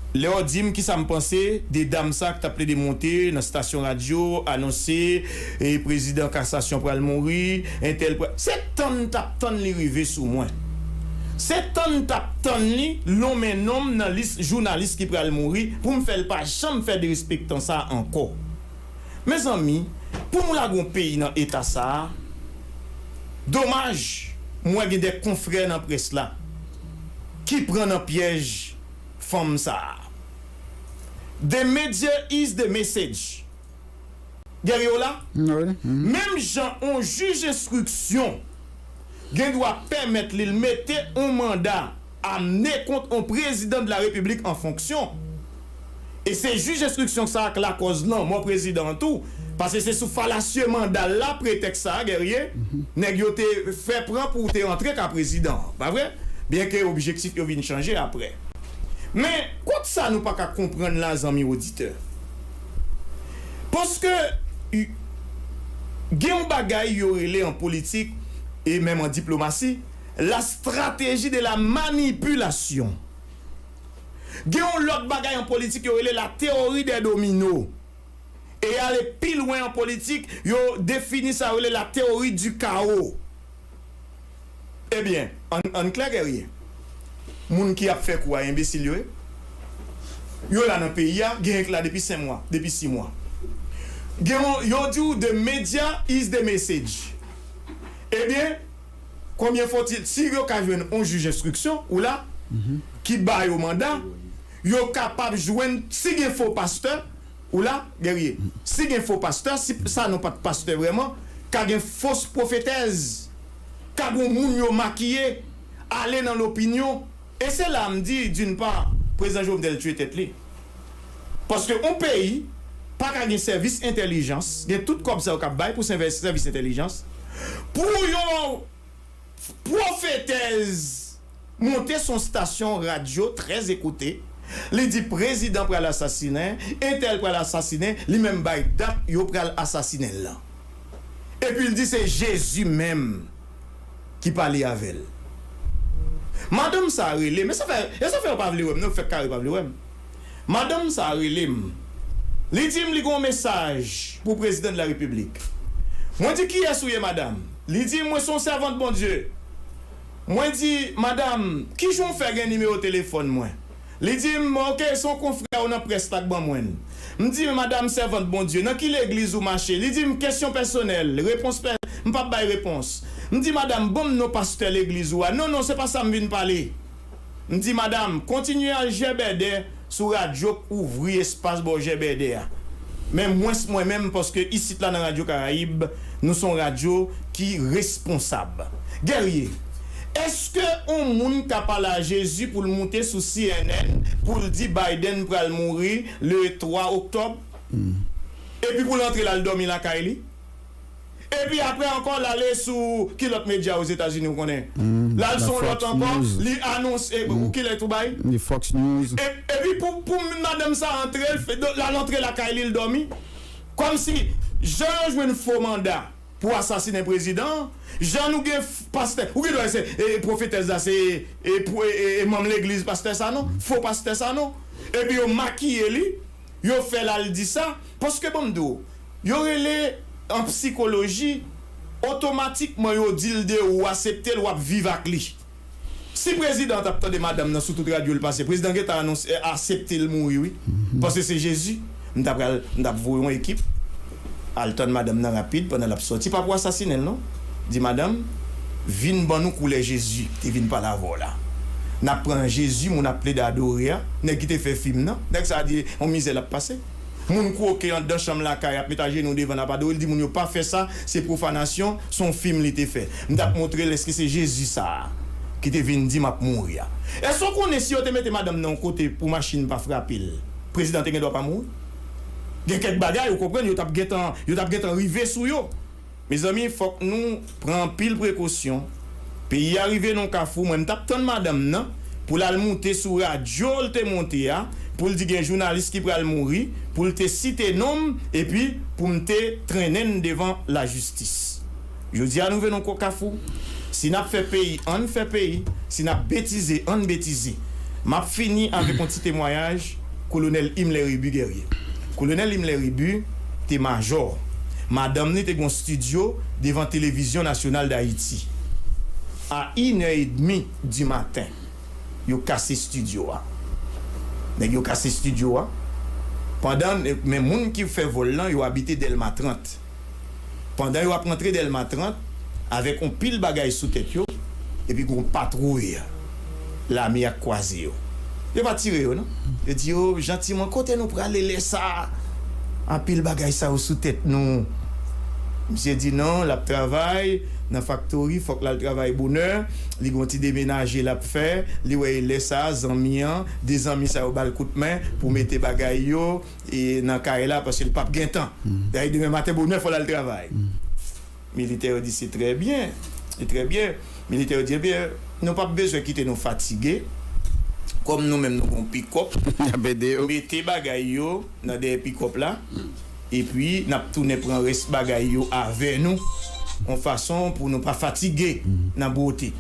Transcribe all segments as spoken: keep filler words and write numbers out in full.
Lè w di m kisa m panse de dam sa k t ap plede monte nan stasyon radyo, anonse, e, prezidan kasasyon pral mouri, entèl pral, se tann n t ap tann li rive sou mwen. Se tann n t ap tann li lonmen non m nan lis jounalis ki pral mouri pou m fè l pa janm fè derespektan sa ankò. Mezanmi, pou nou lage yon peyi nan eta sa a, domaj, m wè gen de konfrè nan près la ki pran nan pyèj fanm sa a. The media is the message. Guerrier w la? Menm jan yon jij enstriksyon gen dwa pèmèt li l mete yon manda amne kont yon prezidan de la repiblik an fonksyon. E se jij enstriksyon sa a k lakòz lanmò prezidan an tou, paske se sou falasye manda l la, pretèks sa a, Guerrier, nèg yo te fè pran pou te antre ka prezidan an, pa vre? Byenke objektif yo vin chanje apre. Men, kot sa nou pa ka konprann la, zanmi oditè? Paske gen yon bagay yo rele an politik e menm an diplomasi, la stratégie de la manipulation. Gen yon lòt bagay an politik yo rele la théorie des dominos. E ale pi lwen an politik, yo defini sa yo rele la théorie du chaos. Ebyen, ann, ann klè, Guerrier. Moun ki ap fè kou a, enbesil yo ye. Yo la nan peyi a, gen k la depi senk mwa, depi sis mwa. Gen yon, yo di w the media is the message. Ebyen, konbyen fòtil, si yo ka jwenn yon jij enstriksyon, ou la, ki ba yo manda, yo kapab jwenn, si gen fo pastè, ou la, Guerrier, si gen fo pastè, si Sanon pa t pastè vrèman, ka gen fos pwofetèz, ka gen moun yo makiye, ale nan lopinyon. E se la m di, d'une part, prezidan Jovenel tiye tèt li. Paske yon peyi pa ka gen sèvis entèlijans, gen tout kòb sa yo k ap bay pou sèvis entèlijans, pou yon pwofetèz monte sou yon stasyon radyo trè ekoute, li di prezidan pral asasinen, entèl pral asasinen, li menm bay dat yo pral asasinen l lan. Epi l di se Jezi menm ki pale avè l. Madanm sa a rele m, e sa fè, e sa fè yo pa vle wè m, non, yo fèk kare pa vle wè m. Madanm sa a rele m. Li di m li gen yon mesaj pou prezidan de la repiblik. Mwen di, kiyès ou ye, madanm? Li di m, mwen se yon sèvant Bondye. Mwen di, madanm, kijan w fè gen nimewo telefòn mwen? Li di m, oke, se yon konfrè w nan près la k ban mwen l. M di, madanm sèvant Bondye, nan ki legliz ou mache? Li di m, kesyon pèsonèl, repons pè, m p ap bay repons. M di, madanm, ban m non pastè legliz ou a. Non, non, se pa sa m vin pale. M di, madanm, kontinye al jèbèdè sou radyo k ouvri espas bò jèbèdè a. Men mwens mwen menm, paske isit la nan Radyo Karayib, nou se yon radyo ki responsab. Guerrier, èske yon moun ka pale a Jezi pou l moute sou C N N pou l di Biden pral mouri le twa oktòb? Epi pou l antre l al dòmi lakay li? Epi apre ankò, l ale sou ki lòt medya Ozetazini ou konnen? L al sou yon lòt ankò, li anonse, ou ki lè tou bay? Fox News. E- Epi pou, pou madanm sa antre, l fè, l al antre lakay li, l dòmi. Kòmsi, jan yo jwenn fo manda pou asasinen prezidan an, jan nou gen f- pastè, ou gen dwa se e, pwofetèz la, se e, pwo- e, e, e manm legliz pastè Sanon, fo pastè Sanon. Epi yo makiye li, yo fè l al di sa, paske ban m di w, yo rele an psikoloji, otomatikman yo di l de ou, ou asepte l, w ap viv ak li. Si prezidan an t ap tande madanm nan sou tout radyo l pase, prezidan gentan anonse, asepte l mouri, wi. Paske se Jezi. M t ap pral, m t ap voye yon ekip al tann madanm nan rapid pandan l ap sòti, pa pou asasinen l, non. Di, madanm, vin ban nou koulè Jezi te vin pale avè w la. N ap pran Jezi, moun ap plede adore a, nèg ki te fè fim nan, nèg sa a di, yon mizè l ap pase. Moun kwoke anndan chanm lakay, ap met ajenou devan l, ap adore l, di moun yo pa fè sa, se pwofanasyon, se yon fim li te fè. M t ap montre l èske se Jezi sa a ki te vin di m ap mouri a. Èske w konnen si yo te mete madanm nan yon kote pou machin pa frape l, prezidan te gen dwa pa mouri? Gen kèk bagay, ou konprann, yo t ap gentan, yo t ap gentan rive sou yo. Mezanmi, fòk nou pran anpil prekosyon. Peyi a rive nan yon kafou, mwen m t ap tann madanm nan pou l al moute sou radyo l te monte a, pou l di gen jounalis ki pral mouri, pou l te site non m, epi pou m te trennen n devan lajistis. Jodi a nou vin nan yon kafou. Si n ap fè peyi, ann fè peyi. Si n ap betize, ann betize. M ap fini avèk yon ti temwayaj Kolonèl Himmler Rebu Guerrier. Kolonèl Himmler Rebu te majò. Madanm li te gen yon estidyo devan Televizyon Nasyonal d Ayiti. A inè edmi di maten, yo kase estidyo a. Nèg yo kase estidyo a. Pandan, men moun ki fè vòl lan, yo abite Dèlma trant. Pandan yo ap rantre Dèlma trant, avèk yon pil bagay sou tèt yo, epi gen yon patwouy lame ak kwaze yo. Yo pa tire yo, non. Yo di yo, "Jantiman, kote nou prale lè sa a? Anpil bagay sa yo sou tèt nou." Misye di non, l ap travay nan faktori, fòk l al travay bonè, li gen yon ti demenaje l ap fè, li wè e lè sa a, zanmi an, de zanmi sa yo ba l kout men pou mete bagay yo, e nan kay la, paske l p ap gen tan. Dayè, demen maten, bonè, fò l al travay. Militè yo di, "Se trè byen, se trè byen." Militè yo di, "Ebyen, nou p ap bezwen kite nou fatige, kòm nou menm nou gon pikòp, mete bagay yo nan dèyè pikòp la, epi n ap tounen pran rès bagay yo avè nou, yon fason pou nou pa fatige nan bwote."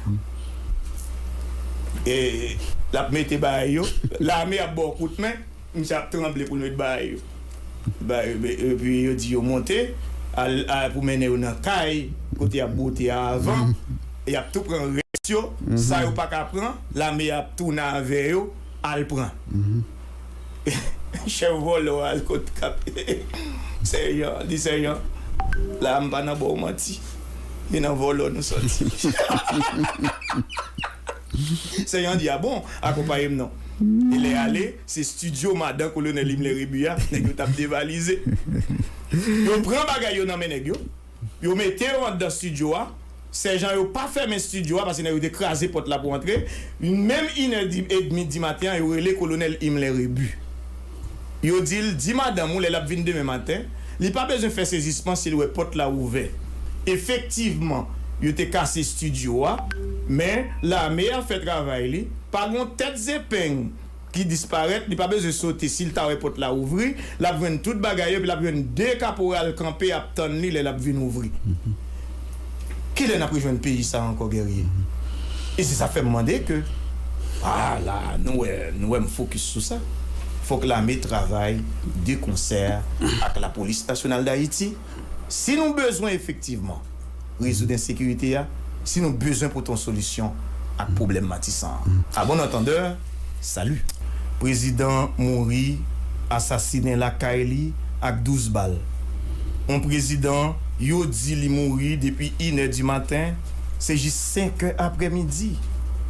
E l ap mete bagay yo, lame ap ba w kout men, misye ap tranble pou l met bagay yo. Ba, e, e, epi yo di yo monte, al, al pou mennen yo nan kay, kote y ap bwote a avan. Y ap tou pran rès yo, sa yo pa ka pran, lame ap tounen avè yo, al pran. Chèf vòlò a al kot kap. Sèjan, di sèjan, la m pa nan ba w manti. E nan vòlò nou sòti. Sèjan di, "A bon, akonpaye m non." E lè ale, se estidyo madan Kolonèl Himmler Rebu a, nèg yo t ap devalize. Yo pran bagay yo nan men nèg yo, yo mete yo anndan estidyo a. Sèjan yo pa fèmen estidyo a, paske nèg yo te kraze pòt la pou antre. Menm inè di, edmi di maten an, yo rele Kolonèl Himmler Rebu. Yo di l, "Di madanm ou, lè l ap vin demen maten, li pa bezwen fè sezisman si l wè pòt la ouvè." Efektivman, yo te kase estidyo a, men lame a fè travay li. Pa gen yon tèt zepeng ki disparèt, li pa bezwen sote. Si l ta wè pòt la ouvri, l ap jwenn tout bagay yo, epi l ap jwenn de kaporal kanpe ap tann li lè l ap vin ouvri. Kilè n ap rejwenn peyi sa a ankò, Guerrier? E se sa fè m mande ke, a la, nou wè, nou wè m fokis sou sa. Fòk lame travay de konsè ak Lapolis Nasyonal d Ayiti. Si nou bezwen efektivman rezoud ensekirite a, si nou bezwen pote yon solisyon ak pwoblèm Matisan an. A bon antandè, sali. Prezidan mouri, asasinen lakay li ak douz bal. Yon prezidan, yo di li mouri depi inè di maten, se jis senkè aprèmidi,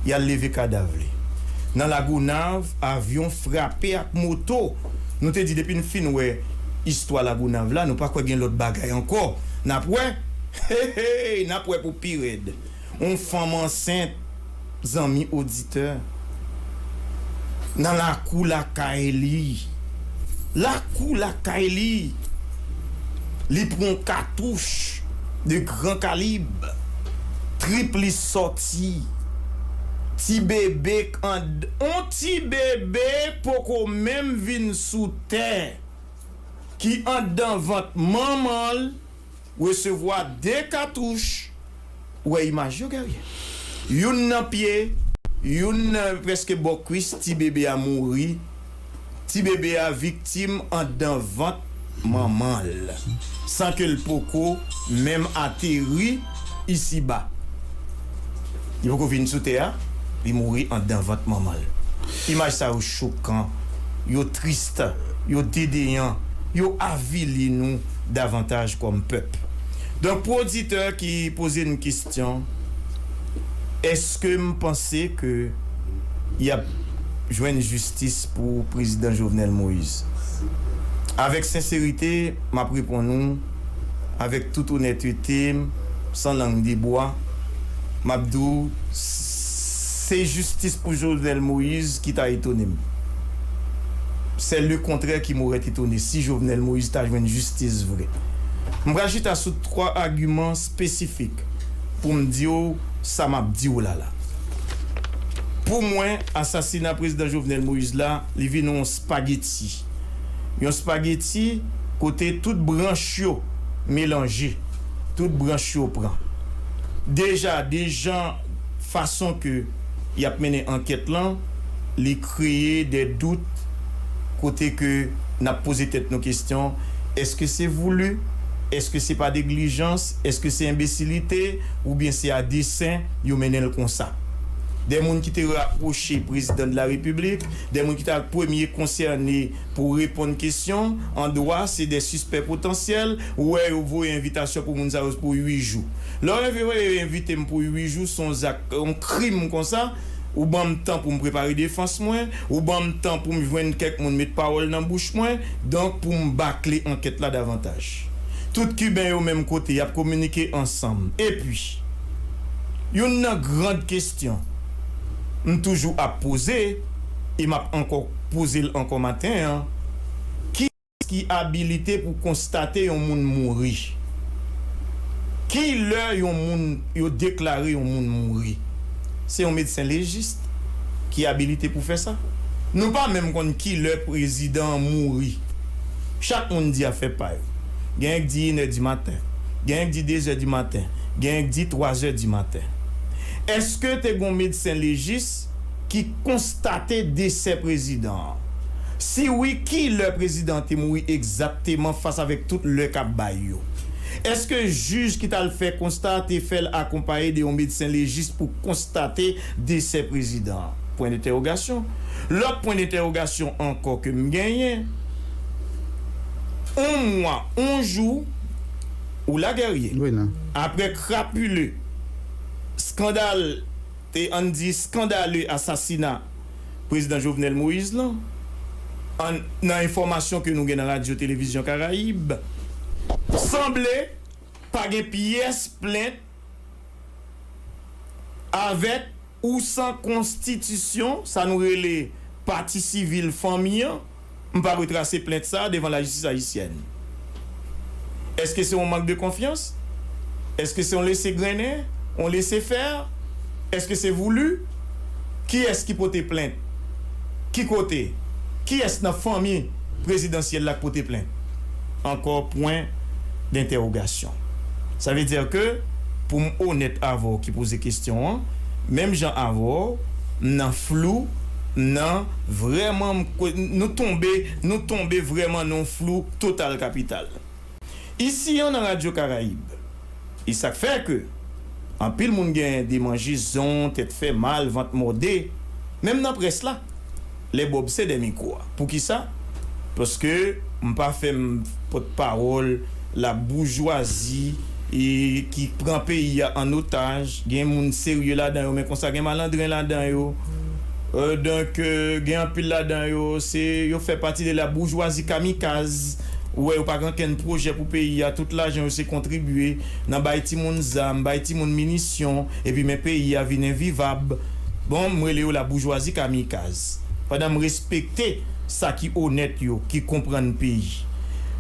y al leve kadav li. Nan Lagonav, avyon frape ak moto. Nou te di depi n fin wè istwa Lagonav la, nou pa kwè gen lòt bagay ankò. N ap wè, hey, hey, n ap wè pou pi rèd. Yon fanm ansent, zanmi oditè, nan lakou lakay li. Lakou lakay li. Li pran yon katouch de gran kalib. Trip li sòti. Ti bebe k an, yon ti bebe k poko menm vin sou tè, ki anndan vant manman l, resevwa de katouch, ou wè imaj yo, Guerrier. Youn nan pye, youn nan prèske bò kwis, ti bebe a mouri. Ti bebe a viktim anndan vant manman l, san ke l poko menm ateri isiba. Li poko vin sou tè a, li mouri anndan vant manman l. Imaj sa yo chokan, yo tris, yo dedeyan, yo avili nou davantaj kòm pèp. Donk, pou oditè ki poze n kesyon, èske m panse ke y ap jwenn jistis pou Prezidan Jovenel Moïse? Avèk senserite, m ap reponn ou, avèk tout onètete, san lang de bwa, m ap di w, se jistis pou Jovenel Moïse ki ta etone m. C'est le contraire qui m'aurait étonné si Jovenel Moïse ta jwenn jistis vre. M pral chita sou twa agiman espesifik pou m di w sa m ap di w la la. Pou mwen, asasina Prezidan Jovenel Moïse la, li vin yon spageti. Yon spageti kote tout branch yo melanje, tout branch yo pran. Deja, deja, fason ke y ap mennen ankèt lan, li kreye de dout kote ke n ap poze tèt nou kesyon, èske se voulu? Èske se pa neglijans? Èske se enbesilite? Oubyen se a desen yo mennen l konsa? De moun ki te rapwoche prezidan de la repiblik, de moun ki ta premye konsène pou reponn kesyon, an dwa, se de sispè potansyèl, ou wè yo voye envitasyon pou moun sa yo pou uit jou. Lè w envi-, envite m pou uit jou, se yon zak, yon krim konsa, ou ban m tan pou m prepare defans mwen, ou ban m tan pou m jwenn kèk moun met pawòl nan bouch mwen, donk pou m bakle ankèt la davantaj. Tout Kiben yo menm kote, y ap kominike ansanm. Epi, youn nan gran kesyon m toujou ap poze, e m ap ankò poze l ankò maten an, ki abilite pou konstate yon moun mouri? Ki lè yon moun, yo deklare yon moun mouri? Se yon medsen lejis ki abilite pou fè sa. Nou pa menm konn ki lè prezidan an mouri. Chak moun di afè pa yo. Genyen k di inè di maten, genyen k di dezè di maten, genyen k di twazè di maten. Èske te gon medsen lejis ki konstate desè prezidan an? Si wi, ki lè prezidan an te mouri egzakteman fas avèk tout lè k ap bay yo? Èske jij ki t al fè konsta a te fè l akonpaye de yon medsen lejis pou konstate desè prezidan an? Pwen dentèwogasyon. Lòt pwen dentèwogasyon ankò ke m genyen, yon mwa, yon jou, ou la, Guerrier, wi, non, apre krapile, skandal, te, ann di, skandale asasina prezidan Jovenel Moïse lan, an, nan enfòmasyon ke nou gen nan Radyo Televizyon Karayib, sanble pa gen pyès plent avèk ou san konstitisyon, sa nou rele pati sivil fanmi an, m pa retrase plent sa a devan lajistis ayisyèn. Èske se yon mank de konfyans? Èske se yon lese grennen? Yon lese fè? Èske se voulu? Kiyès ki pote plent? Ki kote? Kiyès nan fanmi prezidansyèl la k pote plent? Ankò pwen dentèwogasyon. Sa vle di ke, pou m onèt avè w ki poze kesyon an, menm jan avè w, m nan flou, m nan vrèman, m kwe-, nou tonbe, nou tonbe vrèman nan yon flou total kapital. Isi an nan Radyo Karayib, e sa k fè ke anpil moun gen de manjezon, tèt fè mal, vant mòde, menm nan près la, les bobs se dè mikwo a. Poukisa? Paske m pa fè m pòtpawòl laboujwazi e ki pran peyi a an otaj. Gen moun serye ladan yo, men konsa gen malandren ladan yo. Euh, donk, euh, gen anpil ladan yo, se, yo fè pati de laboujwazi kamikaz. Ou wè, yo pa gen okenn pwojè pou peyi a. Tout lajan yo se kontribye nan bay timoun zam, bay timoun minisyon, epi men peyi a vin envivab. Bon, m rele yo laboujwazi kamikaz. Pandan m respekte sa ki onèt yo, ki konprann peyi.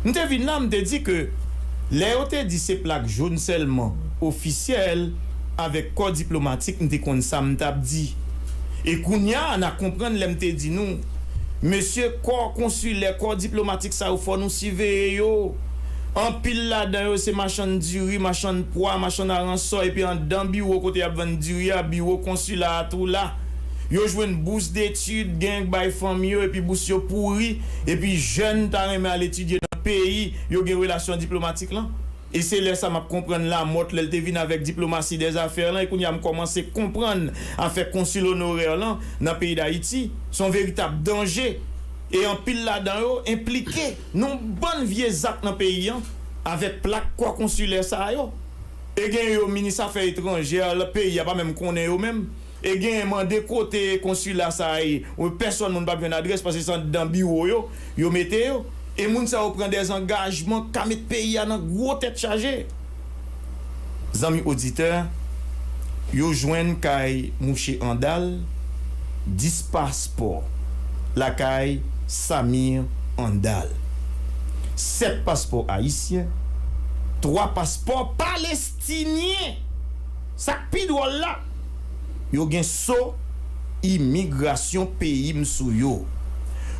M te vin la, m te di ke lè yo te di se plak jòn sèlman ofisyèl avèk kò diplomatik, m te konn sa m t ap di. E kounye a, n a konprann lè m te di nou, mesye, kò konsilè, kò diplomatik sa yo, fò nou siveye yo. Anpil ladan yo se machann diri, machann pwa, machann aransò, epi anndan biwo kote y ap vann diri a, biwo konsila a tou la. Yo jwenn bous detid, gen k bay fanmi yo, epi bous yo pouri, epi jèn ta renmen al etidye nan peyi yo gen relasyon diplomatik lan. E se lè sa m ap konprann Lamòt lè l te vin avèk diplomasi dèzafè lan, e kounye a m kòmanse konprann afè konsil onorè lan nan peyi Dayiti. Se yon veritab danje. E anpil ladan yo enplike nan yon bann vye zak nan peyi an avèk plak kò konsilè sa yo. E gen yo minis afè etranjè, peyi a pa menm konnen yo menm. E genyen mande kote konsila sa a ye. Ou pèsòn moun p ap jwenn adrès paske se anndan biwo yo, yo mete yo. E moun sa yo pran dèzangajman k ka met peyi a nan gwo tèt chaje. Zanmi oditè, yo jwenn kay mouche Andal dis paspò lakay Samir Andal. Sèt paspò ayisyen, twa paspò palestinyen. Sa k pi dwòl la, yo gen so imigrasyon peyi m sou yo.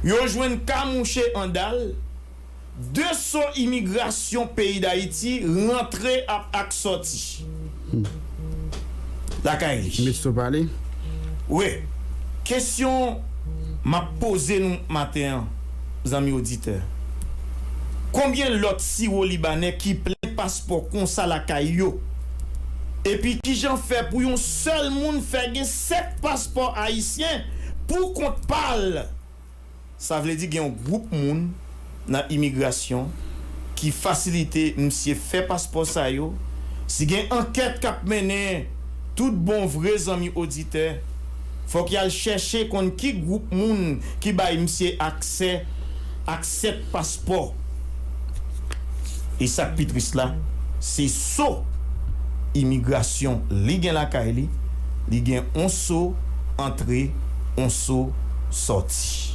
Yo jwenn ka mouche Andal, de so imigrasyon peyi Dayiti rantre ap, ak sòti lakay li. Met so pale. Wi. Kesyon M ap poze nou maten an, zanmi oditè, konbyen lòt siwo libanè ki plen paspò konsa lakay yo? Epi kijan fè pou yon sèl moun fè gen sèt paspò ayisyen pou kont pa l? Sa vle di gen yon gwoup moun nan imigrasyon ki fasilite misye fè paspò sa yo. Si gen ankèt k ap mennen tout bon vre, zanmi oditè, fòk y al chèche konn ki gwoup moun ki bay misye aksè ak sèt paspò. E sa k pi tris la, se so imigrasyon li gen lakay li, li gen on so antre, on so sòti.